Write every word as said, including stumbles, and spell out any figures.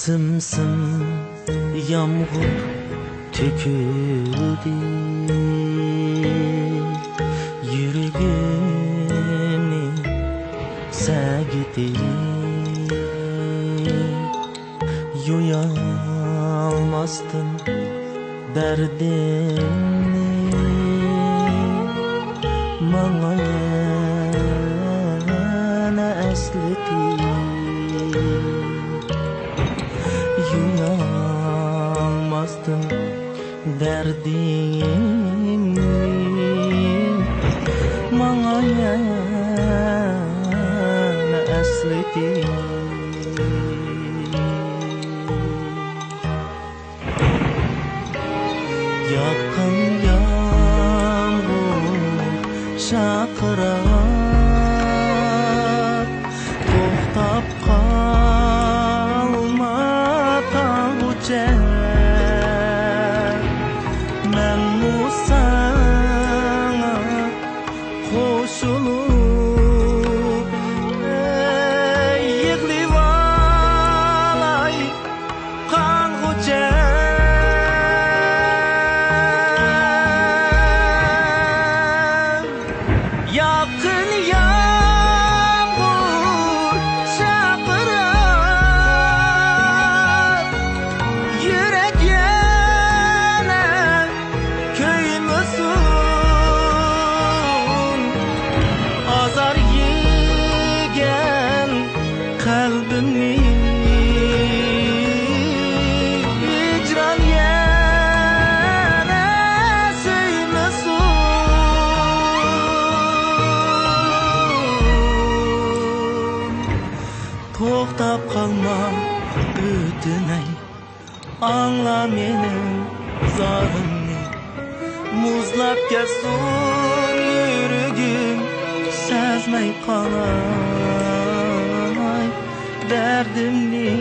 سىم-سىم يامغۇر تۆكۈلدى، يۈرىكىمنى سەگىتىپ، يۇيالماستىن دەردىمنى ماڭا يەنە ئەسلىتىپ، يۇيالماستىن دەردىمنى ماڭا يەنە ئەسلىتىپ. ياققان يامغۇر شارقىراپ، توختاپ قالما تاڭغۇچە. مەنمۇ ساڭا قوشۇلۇپ يىغلىۋالاي قانغۇچە. ياققان يامغۇر شارقىراپ، يۈرەك يەنە كۆيمىسۇن، ئازار يېگەن قەلبىمنى ھىجران يەنە سۆيمىسۇن. توختاپ قالما، ئۆتۈنەي، ئاڭلا مېنىڭ زارىمنى. مۇزلاپ كەتسۇن يۈرىكىم، سەزمەي قالاي دەردىمنى.